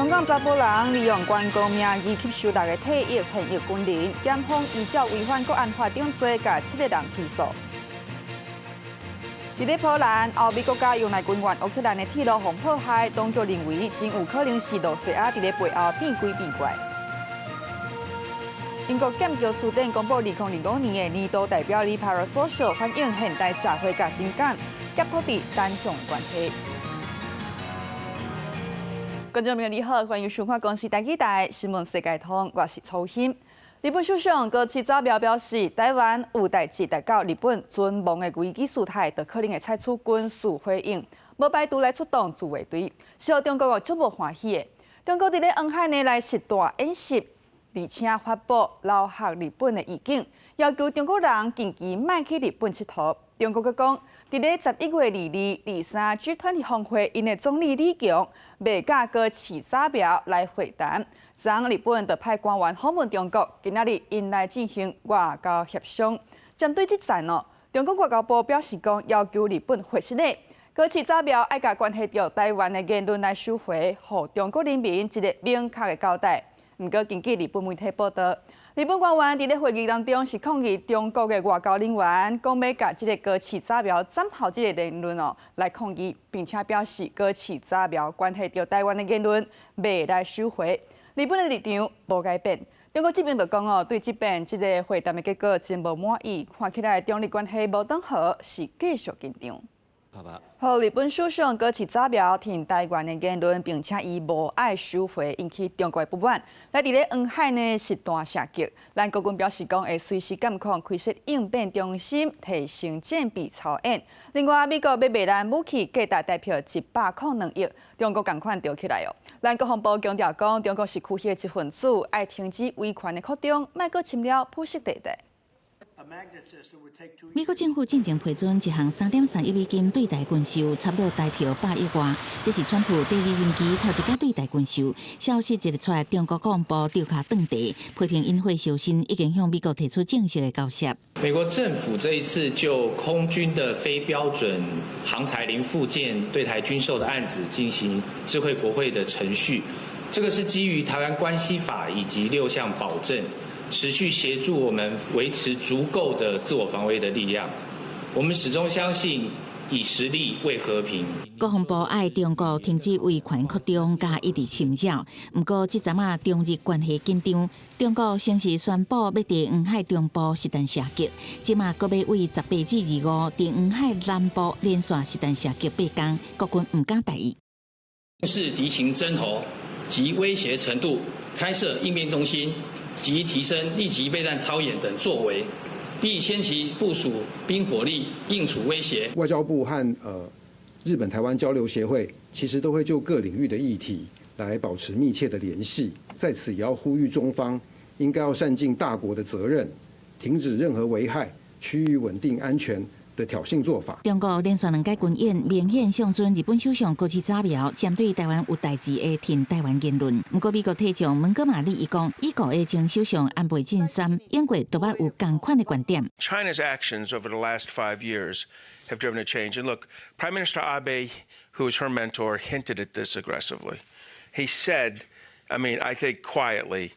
香港查埔人利用關公名義吸收六个退役現役軍人，檢方依照違反國安法等罪，共七个人起訴。佇咧波蘭，歐美國家用來軍援烏克蘭的鐵路予破壞，當局認為真有可能是露西亞佇咧背後變鬼變怪。英國劍橋辭典公布2025年的年度代表字 parasocial，反映現代社會佮情感夾土地單向的關係。觀眾朋友你好，歡迎收看公視台語台新聞世界通，我是曹欣。日本首相高市早苗表示，台灣有代誌達到日本存亡的危機事態，就可能會採取軍事回應，無排除來出動自衛隊，是予中國足無歡喜的。中國佇咧黃海內來實彈演習，而且發布留學日本的預警，要求中國人近期莫去日本𨑨迌。中國閣講，佇咧11月22、23 G20峰會，𪜶的總理李強袂佮高市早苗來會談。昨日本就派官員訪問中國，今仔日𪜶來進行外交協商。針對這戰哦，中國外交部表示講，要求日本回實禮，高市早苗愛共關係著台灣的言論來收回，予中國人民一個明確的交代。毋過，根據日本媒體報道，日本官員佇咧會議當中是抗議中國的外交人員講欲共這個高市早苗斬後這個言論哦來抗議，並且表示高市早苗關係著台灣的言論袂來收回。日本的立場無改變。中國這邊就講哦，對這邊這個會談的結果真無滿意，看起來中日關係無轉好，是繼續緊張。好，日本首相高市早苗挺台灣的言論，並且伊無愛收回，引起中國的不滿。來佇咧黃海呢實彈射擊，咱國軍表示講會隨時監控，開設應變中心，提升戰備操演。另外，美國欲賣咱武器價值台幣102億，中國仝款著起來哦。咱國防部強調講，中國是區域的一份子，愛停止威權的擴張，莫閣侵擾灰色地帶。美國政府進前批准一項3.3億美金對台軍售，差不多台幣100億外。這是川普第二任期頭一擺對台軍售。消息一出來，中國國防部就跤斷地，批評𪜶火燒身，已經向美國提出正式的交涉。美國政府這一次就空軍的非標準航材零附件對台軍售的案子進行知會國會的程序，這個是基於台灣關係法以及六項保證。持續協助我們維持足夠的自我防衛的力量。我們始終相信以實力為和平。國防部愛中國停止威權擴張，佮一直侵擾。毋過，這陣仔中日關係緊張，中國先是宣布欲佇黃海中部實彈射擊，這馬閣欲為18至25佇黃海南部連續實彈射擊8工，國軍毋敢大意。視敵情徵候及威脅程度，開設應變中心及提升立即備戰操演等作為，並先期部署兵火力應處威脅。外交部和日本台灣交流協會其實都會就各領域的議題來保持密切的聯繫。在此也要呼籲中方應該要善盡大國的責任，停止任何危害區域穩定安全的挑釁做法。中國連續兩擺軍演，明顯相準日本首相高市早苗針對台灣有代誌的挺台灣言論。毋過美國退將蒙哥馬利伊講，已故的前首相安倍晉三，英國都捌有仝款的觀點。 China's actions over the last 5 years have driven a change. And look, Prime Minister Abe, who is her mentor, hinted at this aggressively. He said, I mean, I think quietly,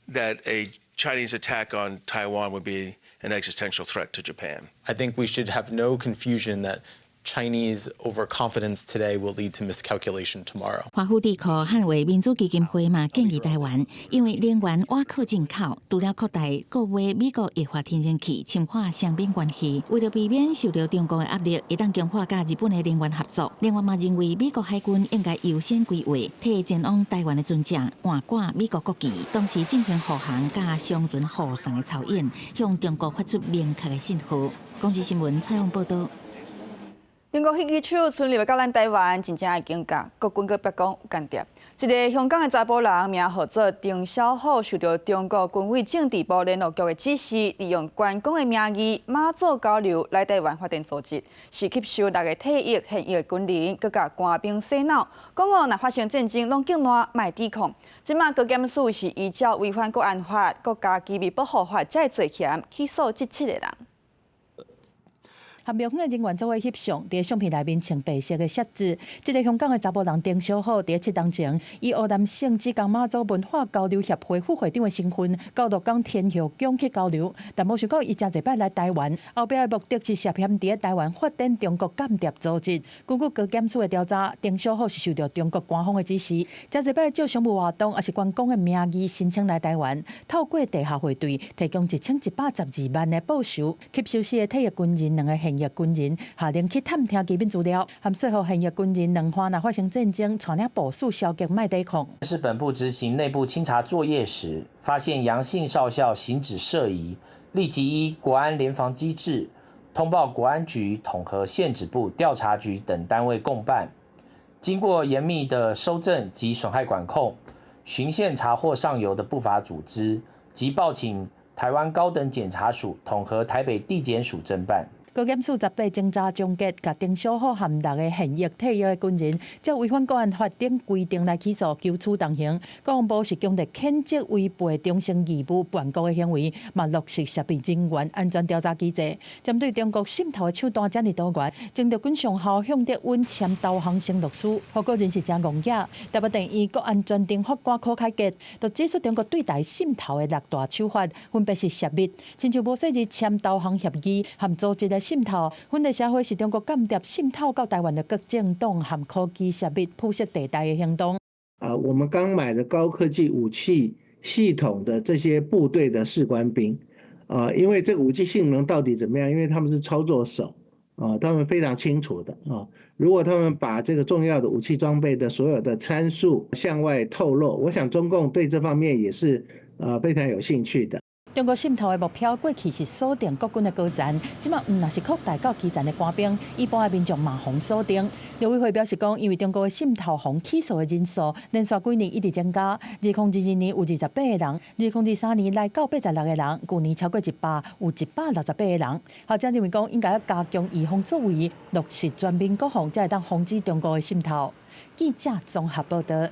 that a Chinese attack on Taiwan would be an existential threat to Japan. I think we should have no confusion that Chinese overconfidence today will lead to miscalculation tomorrow. 華府智庫捍衛民主基金會嘛建議台灣，因為能源倚靠進口，除了擴大購買美國液化天然氣，深化雙邊關係，為著避免受到中國的壓力，會當強化佮日本的能源合作。另外嘛認為美國海軍應該優先規劃，替前往台灣的船隻換掛美國國旗，同時進行護航佮商船護送的操演，向中國發出明確的信號。公視新聞採訪報道。中國飛機手侵入到咱台灣，真正會警覺。國軍閣白講有間諜。一个香港的查埔人名號做丁小虎，受到中國軍委政治部聯絡局的指示，利用關公的名義媽祖交流來台灣發展組織，是吸收六个退役現役的軍人，閣共官兵洗腦，講哦，若發生戰爭，攏境內莫抵抗。這馬高檢署是依照違反國安法、國家機密保護法這个罪嫌起訴這七个人。和廟方的人員做伙翕相，佇相片內面穿白色的靴子。這个香港的查埔人丁小虎，佇7冬前，以湖南省芷江媽祖文化交流協會副會長的身份，到鹿港天后宮去交流，但無想到伊誠濟擺來台灣，後壁的目的是涉嫌佇台灣發展中國間諜組織。根據高檢署的調查，丁小虎是受著中國官方的指示，誠濟擺借商務活動，抑是觀光的名義申請來台灣，透過地下匯兌提供1112萬的報酬，吸收四个退役軍人、兩个現役軍人，下令去探聽機密資料，含說服現役軍人兩岸若發生戰爭，帶領部屬消極賣抵抗。是本部執行內部清查作業時，發現楊姓少校行止涉疑，立即依國安聯防機制通報國安局統合憲指部、調查局等單位共辦。經過嚴密的搜證及損害管控，循線查獲上游的不法組織，及報請台灣高等檢察署統合台北地檢署偵辦。高檢署18偵查終結，共丁小虎和六个現役退役的軍人，照違反國安法等規定來起訴，求處重刑。國防部是強烈譴責違背忠誠義務叛國的行為，嘛落實涉密人員安全調查機制。針對中國滲透的手段遮爾多元，前陸軍上校向德穩簽投降承諾書，予個人是誠戇野。台北地院國安專庭法官柯凱傑就指出中國對台滲透的六大手法，分別是泄密，親像無細膩簽投降協議和組織的滲透，分裂社會是中國間諜滲透到台灣的各政黨和科技泄密灰色地帶的行動。啊，我們剛買的高科技武器系統的這些部隊的士官兵，啊，因為這個武器性能到底怎麼樣？因為他們是操作手，啊，他們非常清楚的啊。如果他們把這個重要的武器裝備的所有的參數向外透露，我想中共對這方面也是非常有興趣的。中國滲透的目標過去是鎖定國軍的高層，這馬毋但是擴大到基層的官兵，一般的民眾嘛予鎖定。陸委會表示講，因為中國的滲透予起訴的人數連續幾年一直增加，2022年有28個人，2023年來到86個人，舊年超過100，有168個人。學者認為講，應該要加強預防作為，落實全民國防，才會當防止中國的滲透。記者綜合報道。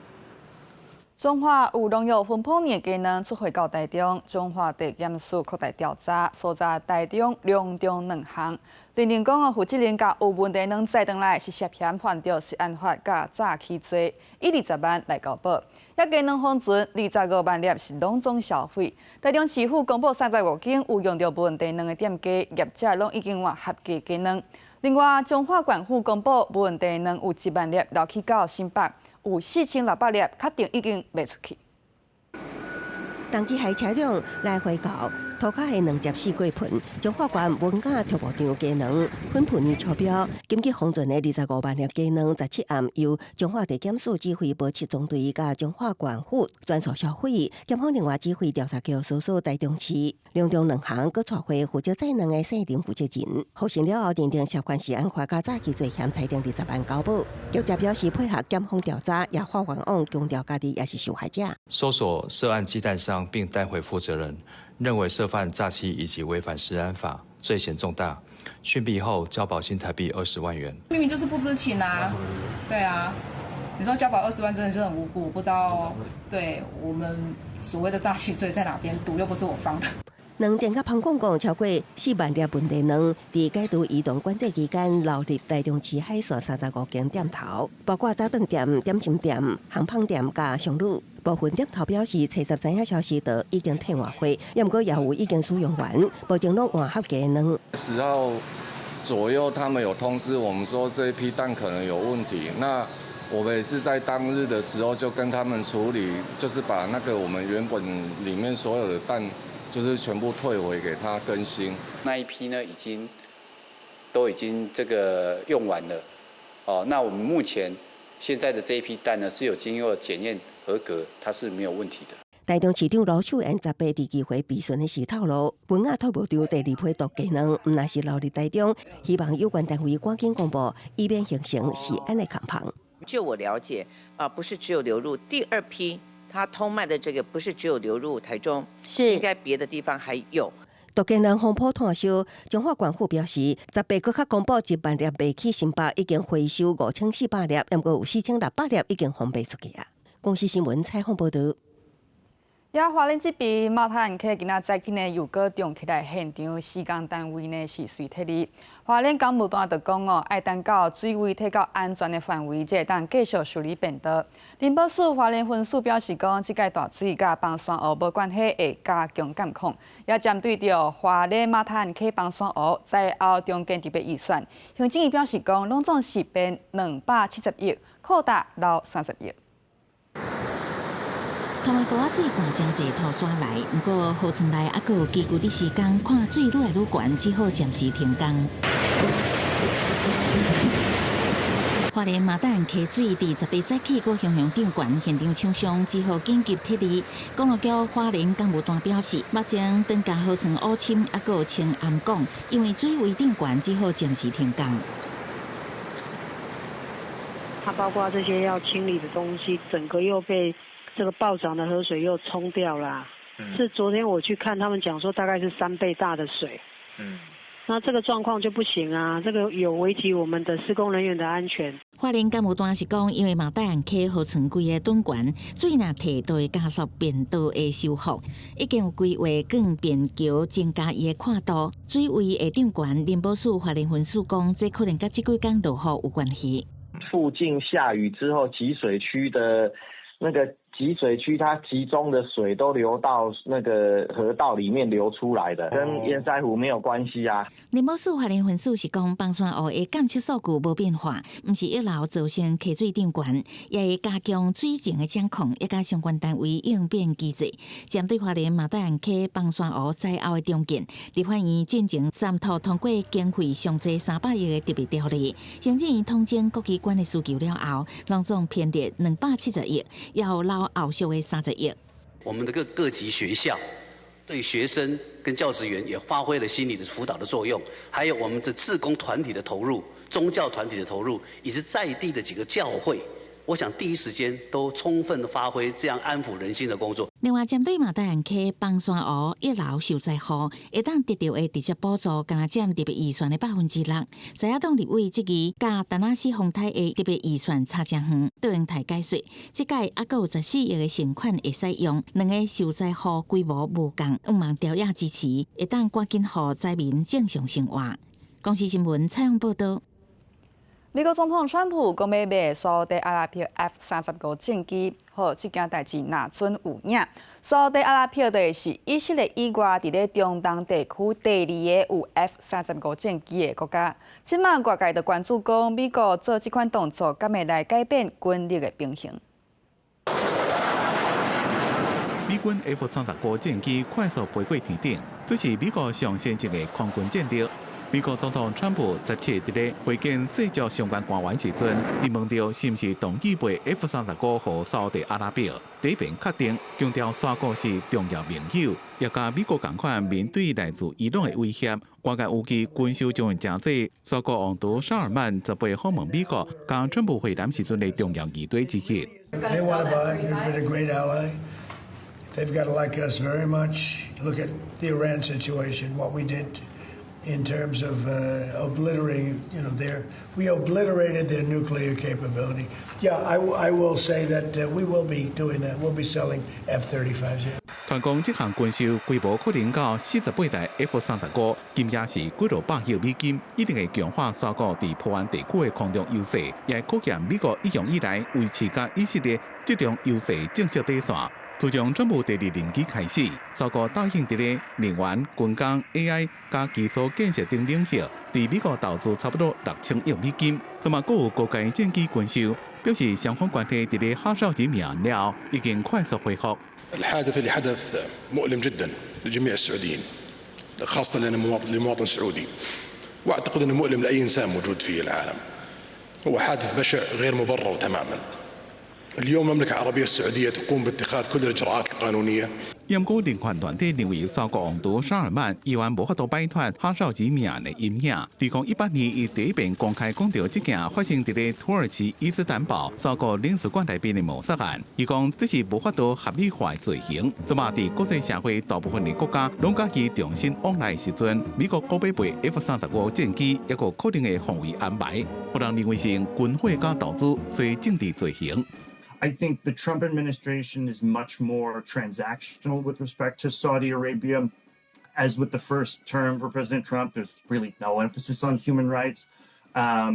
彰化有農藥芬普尼的雞卵出貨到台中，彰化地檢署擴大調查，搜查台中兩中兩項。認定講哦，負責人共有問題卵載轉來是涉嫌犯著食安法佮詐欺罪，以20萬來交保。遐雞卵封存25萬粒是攏總銷毀。台中市府公布35間有用著問題卵的店家，業者攏已經換合格雞卵。另外，彰化縣府公布問題卵有1萬粒流去到新北。有4600粒，確定已經賣出去。重機械車輛來回到塗跤的兩接四過盆，彰化縣文雅畜牧場雞卵芬普尼超標，緊急封存的25萬粒雞卵，17暗由彰化地檢署指揮部七總隊佮彰化縣府全數銷毀。檢方另外指揮調查局搜索台中市兩中兩行，閣帶回負責載卵的姓林負責人，獲審了後認定涉犯食安法佮詐欺罪嫌裁定20萬交保。局長表示配合檢方調查，也發願望強調家己也是受害者。搜索涉案雞蛋商並帶回負責人，認為涉犯詐欺以及違反食安法，罪嫌重大，訊畢後交保新台幣20萬元。明明就是不知情啊，對啊，你說交保二十萬真的是很無辜，不知道對我們所謂的詐欺罪在哪邊，毒又不是我放的。卵專家潘講講，超過4萬粒問題卵，佇解除移動管制期間流入台中市海線35間店頭，包括早頓店、點心店、烘焙店佮商旅。部分店頭表示，初十知影消息就已經退換貨，也毋過也有已經使用完，目前攏換合格卵。 10號左右，他們有通知我們說這一批蛋可能有問題。那我們也是在當日的時候就跟他們處理，就是把那個我們原本裡面所有的蛋，就是全部退回給他更新。那一批呢，已經都已經這個用完了。哦，那我們目前現在的這一批蛋呢，是有經過檢驗合格，它是沒有問題的。台中市長盧秀燕18佇議會備詢的時透露，文雅畜牧場第二批毒雞卵，毋但是流入台中，希望有關單位趕緊公布，以免形成食安的空縫。就我了解，啊，不是只有流入第二批，他通賣的這個不是只有流入台中，是應該別的地方還有。毒雞卵風波炭燒，彰化縣府表示，18閣較公布1萬粒賣去新北，已經回收5400粒，毋過有4600粒已經予賣出去啊。公視新聞採訪報導。也花蓮這邊馬太鞍溪今仔早起呢又閣漲起來，現場施工單位呢是隨撤離。花蓮工務單就講哦，愛等到水位退到安全的範圍，才會當繼續修理便道。林寶署花蓮分署表示講，這屆大水佮枋山湖無關係，會加強監控。也針對著花蓮馬太鞍溪枋山湖災後重建特別預算，行政院表示講，攏總是編270億，擴大留30億。頭一個仔水灌誠濟土沙來，毋過河床內猶閣有機具佇施工，看水愈來愈懸，只好暫時停工。花蓮馬大溪水佇18早起閣雄雄漲懸，現場廠商只好緊急撤離。公路局花蓮工務單表示，目前長嘉河床烏深，猶閣有穿暗港，因為水位漲懸，只好暫時停工。它包括這些要清理的東西，整個又被這個暴漲的河水又沖掉了。是昨天我去看，他們講說大概是3倍大的水。那這個狀況就不行啊，這個有危及我們的施工人員的安全。花蓮工務單是講，因為馬大岸溪河床規个漲懸，水若退都會加速便道的修復，已經有規劃更便橋增加伊的闊度，水位會漲懸。林寶署花蓮分署講，這可能佮這幾工落雨有關係。附近下雨之後，集水區的那個集水區，它集中的水都流到那個河道裡面流出來的，跟堰塞湖沒有關係啊。林寶署花蓮分署是講，枋山湖的監測數據無變化，毋是溢流造成溪水漲懸，也會加強水情的掌控，也佮相關單位應變機制。針對花蓮馬大岸溪枋山湖災後的重建，立法院進前三讀通過經費上濟300億的特別條例，行政院統整各機關的需求了後，攏總編列270億，要留後續的30億。我們的各級學校對學生跟教職員也發揮了心理的輔導的作用，還有我們的志工團體的投入、宗教團體的投入，以及在地的幾個教會，我想第一時間都充分的發揮這樣安撫人心的工作。另外，針對馬大岸溪枋山湖溢流受災戶，會當得著的直接補助，敢若佔特別預算的6%。在野黨立委質疑，佮田納西風颱的特別預算差誠遠，卓榮泰解說，這屆猶閣有14億的善款會使用，兩个受災戶規模無仝，向望朝野支持，會當趕緊予災民正常生活。公視新聞採訪報導。美國總統川普講欲賣沙烏地阿拉伯 F-35戰機，好，這件代誌若準有影。沙烏地阿拉伯就是以色列以外，佇咧中東地區第二个有 F-35戰機的國家。這馬外界就關注講，美國做這款動作，敢會來改變軍力的平衡？美軍 F-35戰機快速飛過天頂，這是美國上先進的空軍戰力。美國總統川普17佇咧會見世界相關官員時陣，被問著是毋是同意賣 F-35予沙烏地阿拉伯，第一遍確定，強調沙國是重要盟友，也佮美國仝款面對來自伊朗的威脅。外界預計軍售將會誠濟。沙國王儲沙爾曼18訪問美國，佮川普會談時陣的重要議題之一。 They want to buy. We've been a great ally. They've got to like us very much. Look at the Iran situation, what we did in terms of obliterating, you know, their, we obliterated their nuclear capability. Yeah, I will say that we will be doing that. We'll be selling F-35s. 傳講這項軍售規模可能到48台 F-35，金額是幾落百億美金，一定會強化沙國佇波灣地區的空中優勢，也考驗美國一向以來維持佮以色列這種優勢政策底線。自從川普第二任期開始，沙國答應佇咧能源、軍工、AI 佮基礎建設等領域，對美國投資差不多6000億美金。這馬閣有高階戰機軍售，表示雙方關係佇咧哈紹吉命案了後，已經快速恢復。 الحادث اللي حدث مؤلم جدا لجميع السعوديين خاصة للمواطن السعودي واعتقد انه مؤلم لاي انسان موجود في العالم هو حادث بشع غير مبرر تماما اليوم المملكة العربية السعودية تقوم باتخاذ كل الإجراءات القانونية 毋過人權團體認為，沙國王儲沙爾曼猶原無法度擺脫哈紹吉命案的陰影。2018年，伊第一遍公開講著這件發生佇咧土耳其伊斯坦堡沙國領事館內面的謀殺案。伊講這是無法度合理化的罪行。這馬佇國際社會大部分的國家攏佮伊重新往來的時陣，美國閣欲賣 F-35戰機，抑閣可能的防衛安排，予人認為是軍火佮投資隨政治罪行。I think the Trump administration is much more transactional with respect to Saudi Arabia. As with the first term for President Trump, there's really no emphasis on human rights.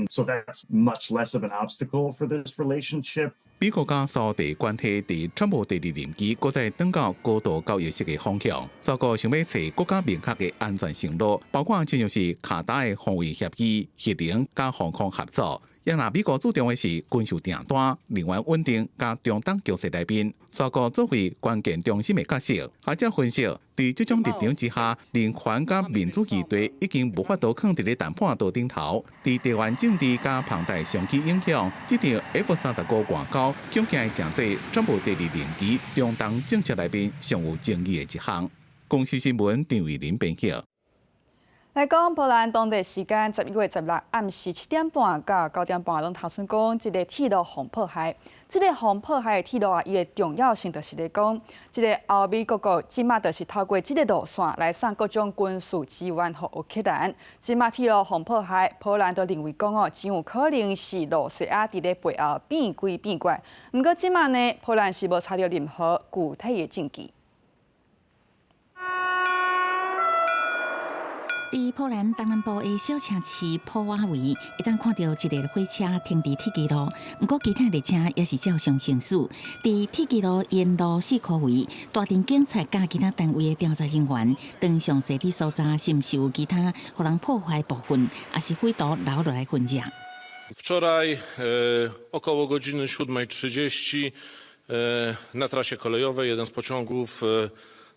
So that's much less of an obstacle for this relationship. 美國佮沙地關係佇川普第二任期，閣再轉到高度交易式的方向。沙國想欲揣閣較明確的安全承諾，包括親像是卡達的防衛協議、核能佮防空合作。也若美國注重的是軍售訂單、能源穩定佮中東局勢內面，沙國作為關鍵中心的角色。學者分析，佇這種立場之下，人權佮民主議題已經無法度囥佇咧談判桌頂頭。佇地緣政治佮龐大商機影響，這場 F-35外交恐驚會成做川普第二任期中東政策內面上有爭議的一項。公視新聞張偉林編譯。來講，波蘭當地時間11月16暗時7點半到9點半，攏頭先講這个鐵路予破壞。這个予破壞的鐵路啊，伊的重要性就是咧講，這个歐美各國這馬就是透過這个路線來送各種軍事支援予烏克蘭。這馬鐵路予破壞，波蘭都認為講哦，真有可能是羅西亞佇咧背後變鬼變怪。毋過這馬呢，波蘭是無查著任何具體的證據。佇波蘭東南部的小城市普瓦維，會當看著一列火車停佇鐵軌路，毋過其他列車也是照常行駛。佇鐵軌路沿路四箍圍，大陣警察佮其他單位的調查人員，當詳細佇搜查是毋是有其他予人破壞部分，抑是匪徒留落來痕跡。 Wczoraj około godziny 7:30 na trasie kolejowej jeden z pociągów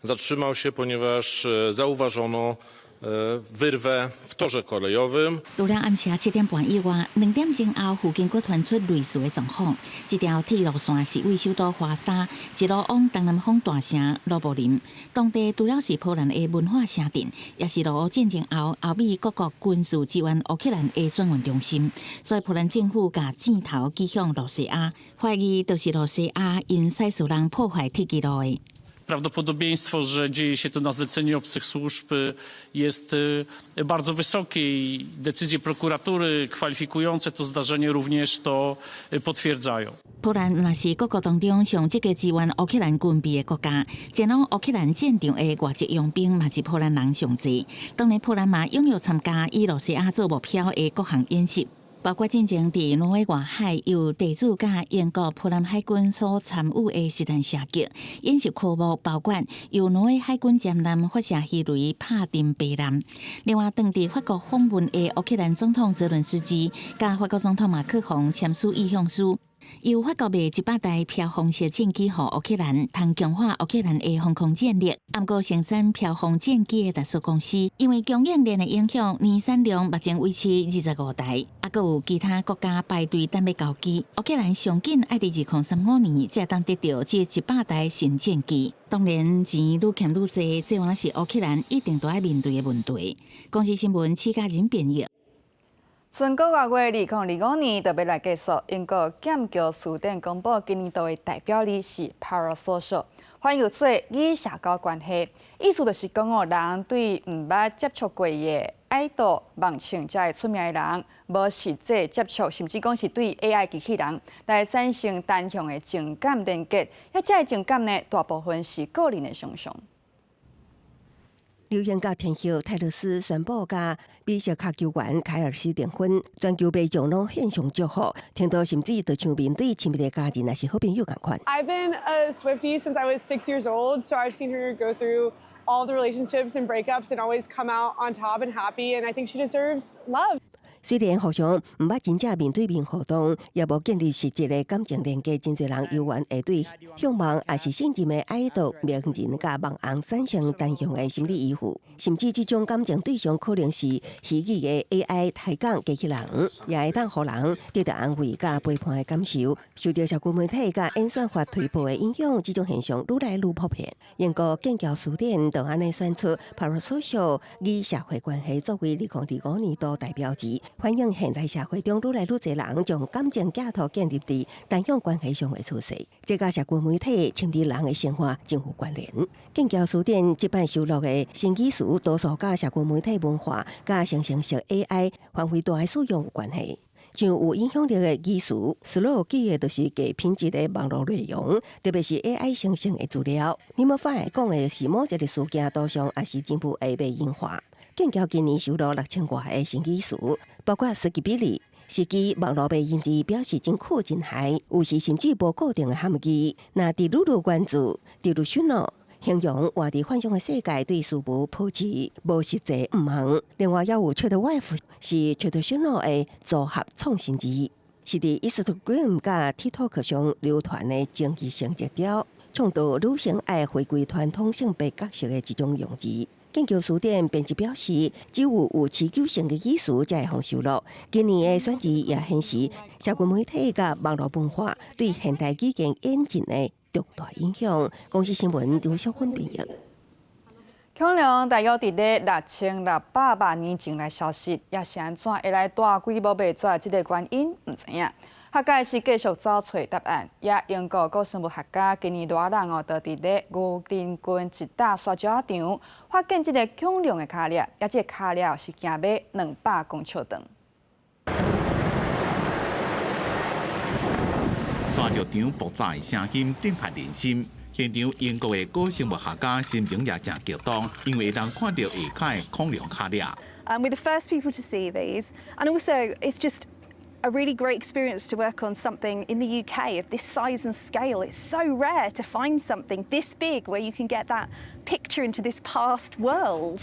zatrzymał się, ponieważ zauważono wyrwę w torze kolejowym。除了暗時7點半以外，2點鐘後附近閣傳出類似的狀況。這條鐵路線是位首都華沙一路往東南方大城盧布林。當地除了是波蘭的文化城鎮，也是俄烏戰爭後歐美各國軍事支援烏克蘭的轉運中心。所以波蘭政府共箭頭指向羅西亞，懷疑就是羅西亞𪜶使使人破壞鐵軌路的。 Prawdopodobieństwo, że dzieje się to na zlecenie obcych służb, jest bardzo wysokie i decyzje prokuratury kwalifikujące to zdarzenie również to potwierdzają. 波蘭若是各國當中上積極支援烏克蘭軍備的國家，前往烏克蘭戰場的外籍傭兵嘛是波蘭人上濟。當然，波蘭嘛踴躍參加以羅西亞做目標的各項演習。包括進前佇挪威外海由地主佮英國波蘭海軍所參與的實彈射擊演習科目，包括由挪威海軍潛艦發射魚雷拍沉白艦。另外，當佇法國訪問的烏克蘭總統澤倫斯基，佮法國總統馬克宏簽署意向書，由法國賣100台飄風式戰機予烏克蘭，通強化烏克蘭的防空戰力。毋過生產飄風戰機的達索公司，因為供應鏈的影響，年產量目前維持25台，猶閣有其他國家排隊等欲交機。烏克蘭上緊愛佇2035年才會當得著這100台新戰機。當然，錢愈欠愈濟，這嘛是烏克蘭一定都愛面對的問題。公視新聞，施嘉仁編譯。春閣外月2025年就欲來結束。英國劍橋辭典公布今年度的代表字是 parasocial，翻譯做擬社交關係，意思就是講哦，人對毋捌接觸過的愛豆、網唱遮的出名的人，無實際接觸，甚至講是對 AI 機器人來產生單向的情感連結，遐這个情感呢，大部分是個人的想象。流行歌天后泰勒絲宣布佮美式跤球員凱爾西訂婚，全球民眾攏獻上祝福，聽到甚至就像面對親密的家人，抑是好朋友仝款。 I've been a Swiftie since I was 6 years old, so I've seen her go through all the relationships and breakups and always come out on top and happy, and I think she deserves love. 雖然互相毋捌真正面對面互動，也無建立實質的感情連結，真濟人猶原會對向往抑是信任的愛豆名人佮網紅產生單向的心理依附，甚至這種感情對象可能是虛擬的 AI 抬槓機器人，也會當予人得到安慰佮陪伴的感受。受著社交媒體佮演算法推播的影響，這種現象愈來愈普遍。英國劍橋辭典就按呢選出 parasocial 擬社會關係作為2025年度代表字。反映現代社會中愈來愈濟人將感情寄託建立佇單向關係上的趨勢，這佮社交媒體侵入人的生活真有關聯。劍橋辭典這擺收錄的新語詞，多數佮社交媒體文化、佮生成式 AI 範圍大的使用有關係。上有影響力的語詞，slow 記的就是低品質的網路內容，特別是 AI 生成的資料。Memefiy 講的是某一個事件圖像，抑是真武的迷因畫。劍橋今年收錄6000外个新語詞，包括 Skibidi，是指網路迷因字表示真酷真嗨，有時甚至無固定的含義。若 delulu 關注 delusional，形容活佇幻想的世界對事物抱持無實際向望。另外，猶有 Tradwife 是 Traditional 的組合創新字，是佇 Instagram 佮 TikTok 上流傳的爭議性熱調，倡導女性愛回歸傳統性別角色的一種用字。劍橋辭典編輯表示，只有有持久性的語詞才會予收錄。今年的選字也顯示，社群媒體佮網路文化對現代語言演進的重大影響。公視新聞劉小芬編譯。恐龍大約佇咧6600萬年前來消失，抑是按怎會來大規模滅絕？這个原因毋知影。學界是繼續走揣答案。也英國古生物學家今年熱人哦，就佇咧牛津郡一搭沙石仔場發現這个恐龍的跤跡，抑這个跤跡是行馬200公尺長。沙石場爆炸的聲音震撼人心。現場英國的古生物學家心情也誠激動，因為當看著下跤的恐龍跤跡。 We're the first people to see these, and also it's just a really great experience to work on something in the UK of this size and scale. It's so rare to find something this big where you can get that picture into this past world.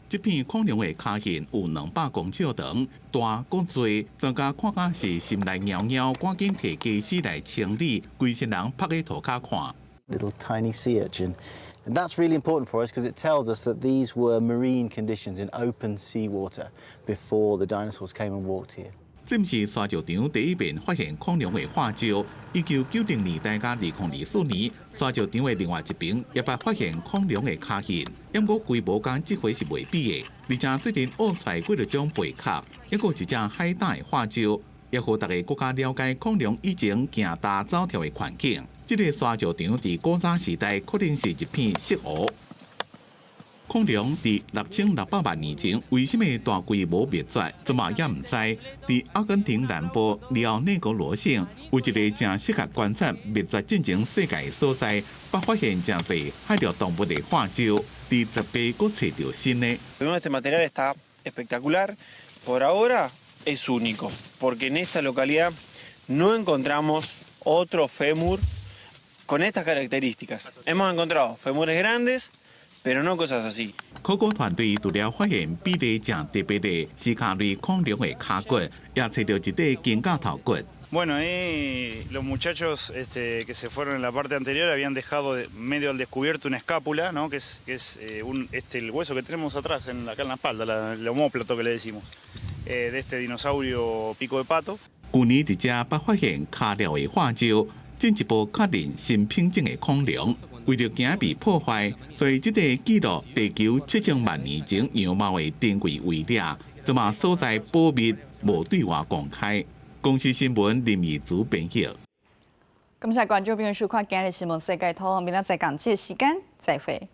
這片恐龍的跤印有200公尺長，大閣濟，專家看甲是心內撓撓，趕緊提家私來清理，規身人趴佇塗跤看。 Little tiny sea urchin. And that's really important for us because it tells us that these were marine conditions in open sea water before the dinosaurs came and walked here. 這毋是沙石場第一遍發現恐龍的化石。1990年代佮2024年，沙石場的另外一邊也捌發現恐龍的跤印，毋過規模佮這回是袂比的。而且最近挖出來幾若種貝殼，抑閣有一隻海膽的化石，也予大家閣較了解恐龍以前行踏走跳的環境。這个沙石場佇古早時代可能是一片濕湖。恐龍佇6600萬年前為啥物大規模滅絕，這嘛也毋知。佇阿根廷南部里奧內格羅省有一个誠適合觀察滅絕進前世界的所在，捌發現誠濟海陸動物的化石，佇10八閣揣著新的。 Este material está espectacular. Por ahora es único, porque en esta localidad no encontramos otro fémur con estas características. Hemos encontrado fémures grandes, pero no cosas así. 考古團隊除了發現比例誠特別的蜥腳類恐龍的跤骨，也揣著一塊肩胛頭骨。 Bueno, ahí los muchachos que se fueron en la parte anterior habían dejado medio al descubierto una escápula, ¿no? Que es el hueso que tenemos atrás, acá en la espalda, el omóplato que le decimos, de este dinosaurio pico de pato. 舊年佇遮捌發現跤跡的化石，進一步確認新品種的恐龍。為著驚被破壞，所以這塊記錄地球7000萬年前樣貌的珍貴遺跡，這馬所在保密，無對外公開。公視新聞林義祖編譯。感謝觀眾朋友收看今日新聞世界通，明仔載仝這个時間再會。